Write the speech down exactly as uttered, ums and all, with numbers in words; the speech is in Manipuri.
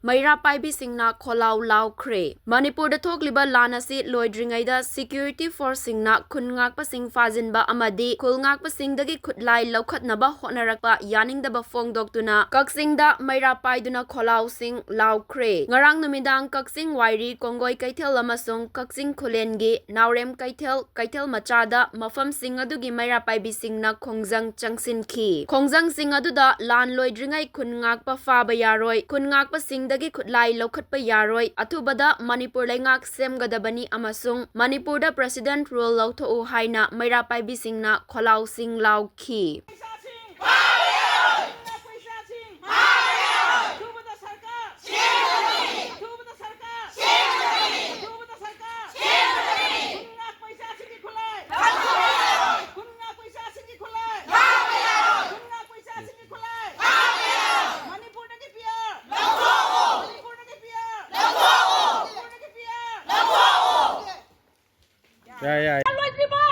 ꯃꯩꯔꯥ ꯄꯥꯏꯕꯤꯁꯤꯡꯅ ꯈꯣꯜꯂꯥꯎ ꯂꯥꯎꯈ꯭ꯔꯦ꯫ ꯃꯅꯤꯄꯨꯔꯗ ꯊꯣꯛꯂꯤꯕ ꯂꯥꯟ ꯑꯁꯤ ꯂꯣꯏꯗ꯭ꯔꯤꯉꯩꯗ security force ꯁꯤꯡꯅ ꯈꯨꯟ ꯉꯥꯛꯄꯁꯤꯡ ꯐꯥꯖꯤꯟꯕ ꯑꯃꯗꯤ ꯈꯨꯜ ꯉꯥꯛꯄꯁꯤꯡꯗꯒꯤ ꯈꯨꯠꯂꯥꯏ ꯂꯧꯈꯠꯅꯕ ꯍꯣꯠꯅꯔꯛꯄ ꯌꯥꯅꯤꯡꯗꯕ ꯐꯣꯡꯗꯣꯛꯇꯨꯅ ꯀꯛꯆꯤꯡꯗ ꯃꯩꯔꯥ ꯄꯥꯏꯗꯨꯅ ꯈꯣꯜꯂꯥꯎꯁꯤꯡ ꯂꯥꯎꯈ꯭ꯔꯦ꯫ ꯉꯔꯥꯡ ꯅꯨꯃꯤꯗꯥꯡ ꯀꯛꯆꯤꯡ ꯋꯥꯏꯔꯤ ꯀꯣꯡꯒꯣꯏ ꯀꯩꯊꯦꯜ ꯑꯃꯁꯨꯡ ꯀꯛꯆꯤꯡ ꯈꯨꯂꯦꯟꯒꯤ ꯅꯥꯎꯔꯦꯝ ꯀꯩꯊꯦꯜ, ꯀꯩꯊꯦꯜ ꯃꯆꯥꯗ ꯃꯐꯝꯁꯤꯡ ꯑꯗꯨꯒꯤ ꯃꯩꯔꯥ ꯄꯥꯏꯕꯤꯁꯤꯡꯅ ꯈꯣꯡꯖꯪ ꯆꯪꯁꯤꯟꯈꯤ꯫ ꯈꯣꯡꯖꯪꯁꯤꯡ ꯑꯗꯨꯗ ꯂꯥꯟ ꯂꯣꯏꯗ꯭ꯔꯤꯉꯩ ꯈꯨꯟ ꯉꯥꯛꯄ ꯐꯥꯕ ꯌꯥꯔꯣꯏ, ꯈꯨꯟ ꯉꯥꯛꯄꯁꯤꯡꯗꯒꯤ ꯈꯨꯠꯂꯥꯏ ꯂꯧꯈꯠꯄ ꯌꯥꯔꯣꯏ, ꯑꯊꯨꯕꯗ ꯃꯅꯤꯄꯨꯔ ꯂꯩꯉꯥꯛ ꯁꯦꯝꯒꯗꯕꯅꯤ ꯑꯃꯁꯨꯡ ꯃꯅꯤꯄꯨꯔꯗ President Rule ꯂꯧꯊꯣꯛꯎ ꯍꯥꯏꯅ ꯃꯩꯔꯥ ꯄꯥꯏꯕꯤꯁꯤꯡꯅ ꯈꯣꯜꯂꯥꯎꯁꯤꯡ ꯂꯥꯎꯈꯤ꯫ ꯄꯩꯁꯥꯁꯤꯡ! ꯄꯩꯁꯥꯁꯤꯡ! ꯑꯊꯨꯕꯗ ꯁꯔꯀꯥꯔ! ꯑꯊꯨꯕꯗ ꯁꯔꯀꯥꯔ! ꯑꯊꯨꯕꯗ ꯁꯔꯀꯥꯔ! ꯈꯨꯟ ꯉꯥꯛꯄ ꯏꯆꯥꯁꯤꯡꯒꯤ ꯈꯨꯠꯂꯥꯏ! ꯈꯨꯟ ꯉꯥꯛꯄ ꯏꯆꯥꯁꯤꯡꯒꯤ ꯈꯨꯠꯂꯥꯏ! ꯈꯨꯟ ꯉꯥꯛꯄ ꯏꯆꯥꯁꯤꯡꯒꯤ ꯈꯨꯠꯂꯥꯏ! ꯃꯅꯤꯄꯨꯔꯗꯒꯤ ꯄꯤꯌꯥꯔ! ꯃꯅꯤꯄꯨꯔꯗꯒꯤ ꯄꯤꯌꯥꯔ! ꯃꯅꯤꯄꯨꯔꯗꯒꯤ ꯄꯤꯌꯥꯔ! ꯌꯥꯏ, ꯌꯥꯏ꯫ ꯂꯣꯏꯗ꯭ꯔꯤꯕꯣ?